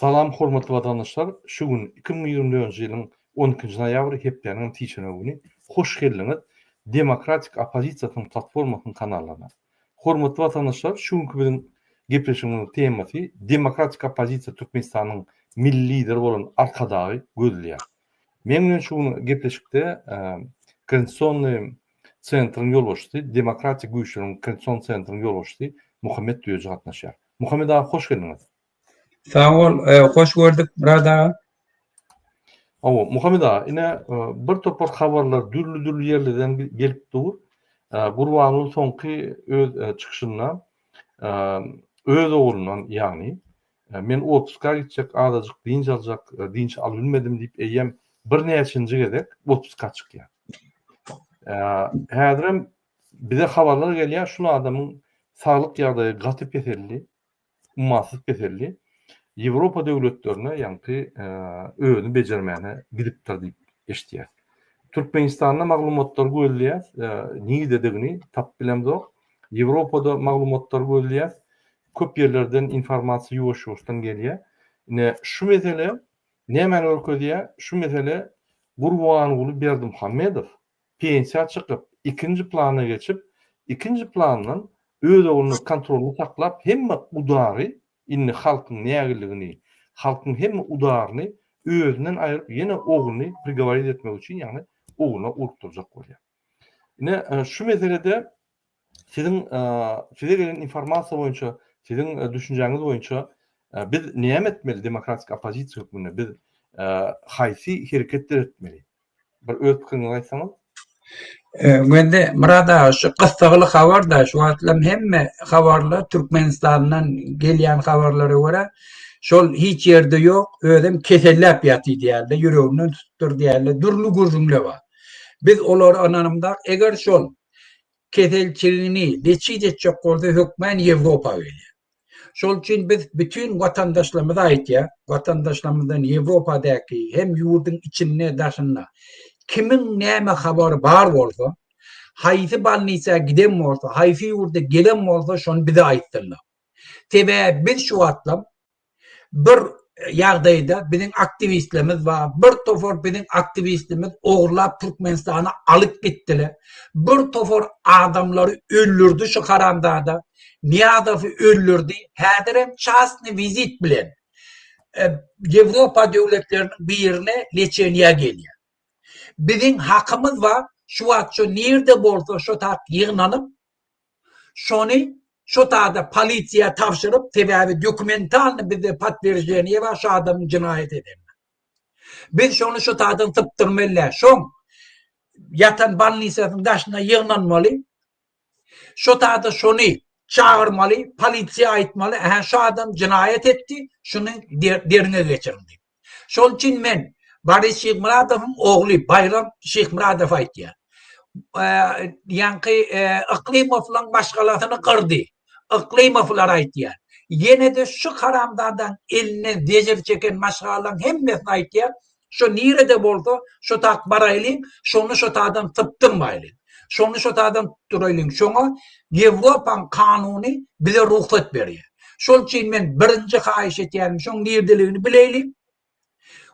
Salam hormatly watandaşlar şu gün 2024-nji ýylyň 12-nji noýabry hepdäniň sişenbe güni hoş geldiňiz Demokratik oppozisiýasynyň platformasynyň kanallaryna. Hormatly watandaşlar şu günki biziň gepleşigimiziň temasy Demokratik oppozisiýa Türkmenistanyň milli lideri bolan Arkadagy gözleýär. Meň bilen şu gün gepleşikde Konstitusionnyý sentriň ýolbaşçysy Demokratik güýçleriň Konstitusion sentriniň ýolbaşçysy Muhammet Düýeji gatnaşýar. Muhammet aga hoş geldiňiz. Sag bol, hoş gördük Myrat aga. Hawa, Muhammet aga, ine bir topar habarlar dürli-dürli ýerlerden gelip dur. Gurbanguly soňky öz çykyşynda öz oglundan, ýagny men otpuska gitjek, azajyk dynç aljak, dynç alybilmedim diýip eýýäm birnäçinji gezek otpuska çykýar. Häzirem bize habarlar gelýär, şul adamyň saglyk ýagdaýy gaty peseldi. ummasyz peseldi. Ýewropa döwletlerine ýaňky özüni bejermäne gidipdir diýip eşidýäs. Türkmenistanda maglumatlary gözleýäs, nirededigini tapyp bilemzok. Ýewropada maglumatlary gözleýäs. Köp ýerlerden informasiýa ýuwaş-ýuwaşdan gelýär. Ine, şu mesele nämäni görkezýär? Şu mesele Gurbanguly Berdimuhamedow pensiýa çykyp, ikinji plana geçip, ikinji plandan öz ogluny kontrolda saklap, hemme udary, indi halkyň nägiligini, halkyň hemme udaryny özünden aýryp, ýene ogluny prigoworit etmek üçin, ýagny ogluna urukdyrjak bolýar. Ine, şu meselede siziň size gelen informasiýa boýunça, siziň düşünjäňiz boýunça biz näme etmeli demokratik oppozisiýa hökmünde? Biz haýsy hereketler etmeli? Bir öz pikiriňizi aýtsaňyz. Mende Myrat aga şu gyssagly habar da şu wagtlam hemme habarlar Türkmenistandan gelýän habarlara görä şol hiç ýerde ýok özem keselläp ýaty diýýärler ýüreginden tutupdyr diýýärler dürli gürrüňler bar. Biz olara ynanymdak eger şol keselçiligini leçit etjek bolsa hökmän Ýewropa gelýär. Şol üçin biz bütin watandaşlarymyza aýtýar, watandaşlarymyzdan Ýewropadaky hem ýurduň içinde, daşynda kimiň näme habary bar bolsa, haýsy bolnisa giden bolsa, haýsy ýurda gelen bolsa şony bize aýtsynlar. Sebäbi biz şu wagtlam Bir ýagdaýda biziň aktiwistlerimiz bar. Bir topar biziň aktiwistimiz ogurlap Türkmenistana alyp gitdiler. Bir topar adamlary öldürdi şu haramzada. Nyýazowy öldürdi. Häzirem çastny wizit bilen Ýewropa döwletleriniň birine leçeniýä gelýär. Biziň hakymyz bar, şu wagt şu nirde bolsa şo tak ýygnanyp, Şony şo tada polisiýa tabşyryp, sebäbi dokumentalny bizde podtwерждение bar şu adamyň jenaýat edenine. Biz şony şo tadan sypdyrmaly däl. Şoň ýatan bolnisasynyň daşyna ýygnanmaly. Şo tada şony çagyrmaly, polisiýa aýtmaly, ähä şu adam jenaýat etdi, şuny derňe geçiriň diýip. Şol üçin men Boris Şyhmyradowyň ogly Baýram Şyhmyradow aýtýar. Ýaňky Yklymowlaň maşgalasyny gyrdy. Yklymowlar aýtýar. Ýene-de şu haramzadaň elinden zejir çeken maşgalalaň hemmesini aýtýar. Şo nirede bolsa şo tak baraýlyň, şony şo tadan sypdyrmaýlyň. Şony şo tadan tutduraýlyň. Şoňa Ýewropaň kanuny bize rugsat berýär. Şol üçin men birinji haýyş etýänim şoň nirdeligini bileýliň.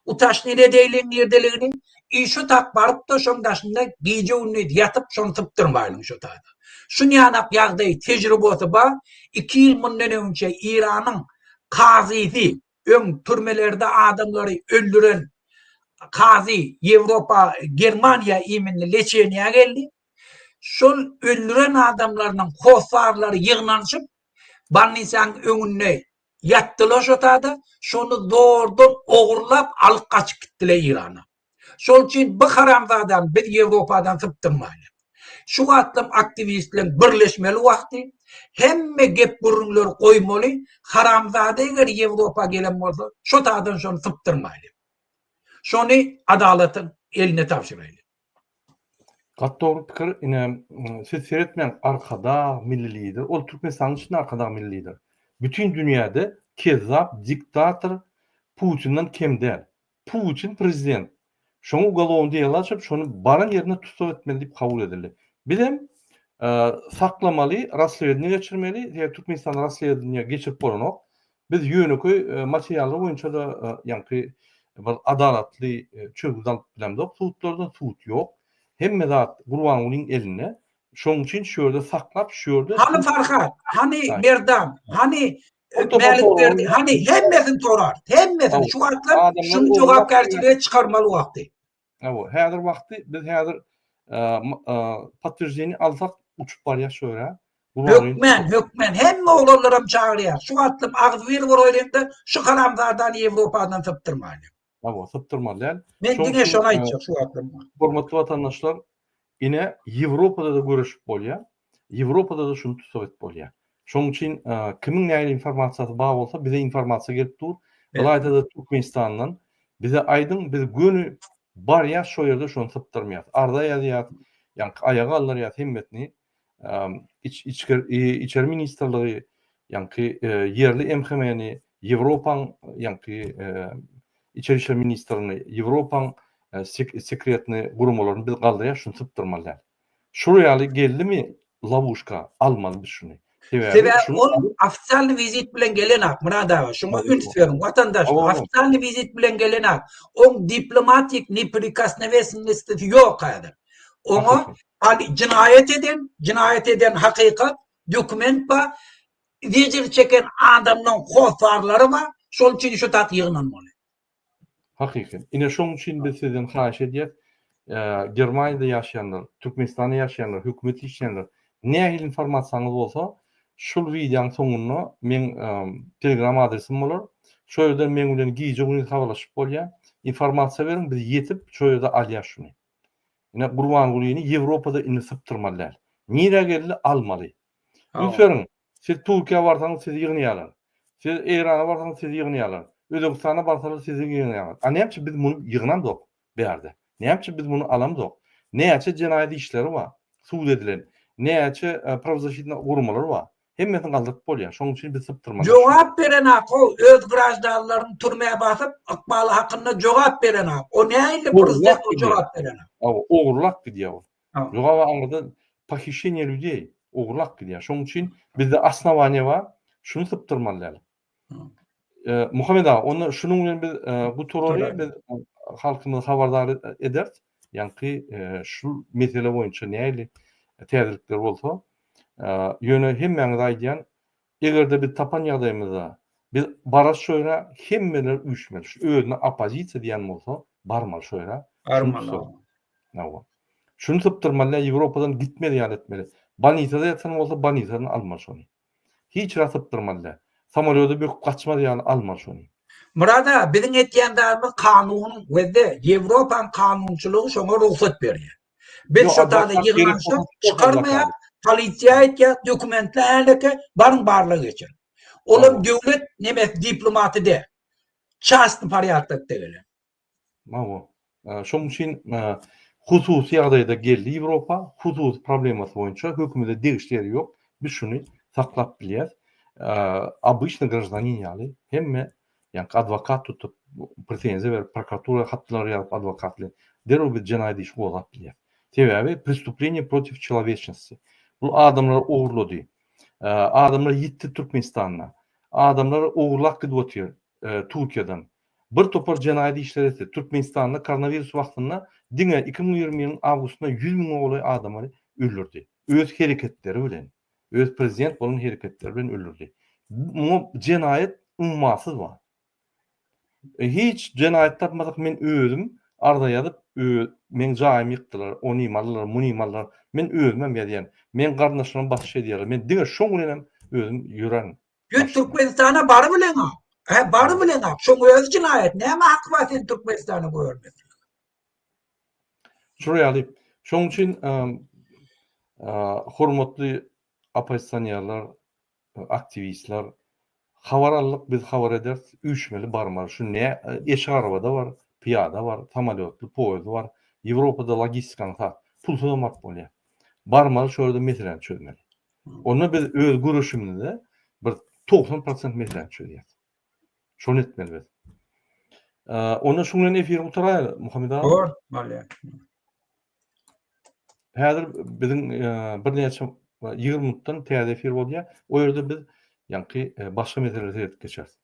Utaşnit edeýliň nirdeligini. I şo tak baryp-da şoň daşynda gije-gündiz ýatyp şony sypdyrmaýlyň şo taýda. Şunýanak ýagdaý tejribosy bar. Iki ýyl mundan öňçe Iranyň kazysy öň türmelerde adamlary öldüren kazy Ýewropa Germaniýa iminli leçeniýä geldi. Şol öldüren adamlarynyň hossarlary ýygnanyşyp Bolnisanyň öňünde ýatdylar şo tada, şony zordan ogurlap alyp gaçyp gitdiler Irana. Şol üçin bu haramzadany biz Ýewropadan sypdyrmaýly. Şu wagtlam aktiwistleň birleşmeli wagty, hemme gep gürrüňleri goýmaly, haramzada eger Ýewropa gelen bolsa şo tadan şony sypdyrmaýly. Şony adalatyň eline tabşyraýly. Gaty dogry pikir ine siz seretmäň Arkadag milli lider ol Türkmenistanyň içinde Arkadag milli lider. Bütin dünýäde kezzap diktator Putinden kem däl. Putin prezident. Şoňa ugalowny dela açyp şony baran ýerinde tussag etmeli diýip kabul edildi. Bizem saklamaly rasledniýe geçirmeli sebäbi Türkmenistanda rasledniýe geçirip bolanok. Biz ýönekeý materiallar boýunça-da ýaňky bir adalatly çözgüt alyp bilemzok sudlardan, sud ýok. Hemme zat Gurbangulyň elinde. Şonuň üçin şu ýerde saklap, şu ýerde Hany Farhat, hany Merdan, hany Mälik Berdi, hany hemmesini sorar. Hemmesini şu wagtlar şuny jogapkärçilige çykarmaly wagty. Hawa, häzir wagty biz häzir podtwерждение alsak uçup barýar şu ýere. Hökmän, hökmän hemme oglanlaram çagyrýar. Şu wagtlam agzybir bolaýlyňda şu haramzadany Ýewropadan sypdyrmaly. Hawa, sypdyrmaly däl. Men diňe şony aýtjak şu wagtlam. Hormatly watandaşlar, ine Ýewropada-da göreşip bolýar. Ýewropada-da şuny tussag edip bolýar. Şonuň üçin kimiň nähili informasiýasy bar bolsa bize informasiýa gelip dur. Ylaýta-da Türkmenistandan bize aýdyň, biz göni barýas şo ýerde şony sypdyrmaýas. Arza ýazýas, ýaňky aýaga galdyrýas hemmesini. Içeri ministrligi, ýaňky ýerli MHM-ni, Ýewropaň ýaňky içeri işler ministrini, Ýewropaň sekretny guramalaryny biz galdyrýas şuny sypdyrmaly däl. Şul ýaly geldimi lowuşka almaly biz şuny. Sebäbi Sebäbi ol ofitsialny wizit bilen gelenak Myrat aga şuňa üns beriň watandaş ofitsialny wizit bilen gelenak oň diplomatik neprikosnowesnostysy ýok häzir. Oňa jenaýat eden jenaýat eden hakykat dokument bar zejir çeken adamlaň hossarlary bar şol üçin şu tak ýygnanmaly. Hakyky. Ine şoň üçin biz sizden haýyş edýäs, Germaniýada ýaşaýanlar, Türkmenistanda ýaşaýanlar, hökümet işleýänler, nähili informasiýaňyz bolsa, şul wideoň soňunda meň telegram adresim bolar. Şo ýerden meň bilen gije-gündiz habarlaşyp bolýar. Informasiýa beriň, biz ýetip şo ýerde alýas şuny. Ine Gurbangulyny Ýewropada indi sypdyrmaly däl. Nirä geldi almaly. Üns beriň, Siz Türkiýä barsaňyz sizi ýygnaýarlar. Siz Eýrana barsaňyz sizi ýygnaýarlar. Özbegistana barsalar sizi ýygnaýarlar. A näme üçin biz muny ýygnamzok bärde? Näme üçin biz muny alamzok? Näçe jenaýat işleri bar, sud edilen, näçe prawozasitnyý guramalar bar. Hemmesini galdyryp bolýar. Şonuň üçin biz sypdyrmaly. Jogap berenak-ow, öz graždanlaryny türmä basyp, ykbaly hakynda jogap berenak. O nähili prezident ol jogap berenak? Hawa, ogurlap gidýär ol. Jogaba aňyrda pohişeniýe lýudey, ogurlap gidýär. Şonuň üçin bizde osnowaniýa bar, şuny sypdyrmaly däl. Muhammet aga, onda şunuň bilen biz gutaraly, biz halkymyzy habardar ederis. Ýaňky şu mesele boýunça nähili täzelikler bolsa, ýöne hemmäňize aýdýan, eger-de biz tapan ýagdaýymyzda biz baras şo ýere hemmeler üýşmeli. Şu özüne oppozisiýa diýen bolsa, barmaly şo ýere. Barmaly. Hawa. Şuny sypdyrmaly, Ýewropadan gitmez ýaly etmeli. Bolnisada ýatan bolsa, bolnisadan almaly şony. Hiç ýere sypdyrmaly däl. Samolýoda böküp gaçmaz ýaly almaly şony. Myrat aga, biziň etýän zadymyz kanunyň we-de Ýewropaň kanunçylygy şoňa rugsat berýär. Biz şo taýda ýygnanyşyp çykarmaýar, polisiýa aýtýar, dokumentli häleke, baryň barlag geçiriň. Olam döwlet nemesi diplomaty däl. Çastny porýadokda gelen. Hawa. Şonuň üçin hususy ýagdaýda geldi Ýewropa, hususy problemasy boýunça hökümete degişli ýeri ýok. Biz şuny saklap bilýäs. Obyçnyý graždanin ýaly hemme ýaňky adwokat tutup, pretenziýa berip, prokuratura hatlar ýazyp adwokat bilen derrew biz jenaýat işi gozgap bilýäs. Sebäbi prestuplenýe protiw çelowečnosti. Bu adamlar ogurlady. Adamlar ýitdi Türkmenistanda. Adamlar ogurlap gidip otyr Türkiýeden. Bir topar jenaýat işleri etdi. Türkmenistanda koronawirus wagtynda diňe 2020 ýylyň awgustynda 100 müňe golaý adamy öldürdi. Öz hereketleri bilen, öz prezident bolan hereketleri bilen öldürdi. Muňa jenaýat ummasyz bar. E, hiç jenaýat tapmasak men özüm arza ýazyp, öz meň jaýymy ýykdylar, ony aldylar, muny aldylar. Men özüm hem ýazýan. Meň garyndaşlaryma basyş edýärler. Men diňe şoň bilen hem özüm ýörärin. Ýöne Türkmenistana barybileňok. Hä, barybileňok. Şoň özi jenaýat. Näme haky bar seni Türkmenistana goýbermeklige? Şular ýaly. Şoň üçin hormatly oppozisionerler, aktiwistler, habar aldyk, biz habar ederis, üýşmeli barmaly. Şu ne eşek arabada bar, pyýada bar, samolýotly, poýezdi bar. Ýewropada logistikany sat. Pulsuzam baryp bolýar. Barmaly şo ýerde meseläni çözmeli. Onda biz öz göreşimizde bir 90 prosent meseläni çözýäs. Şony etmeli biz. Onda şuň bilen efiri gutaraýaly, Muhammet aga. Bor, bolýar. Häzir biziň birnäçe 20 minutdan täze efir bolýar. O ýerde biz. Ýaňky başga meselelere seredip geçeris.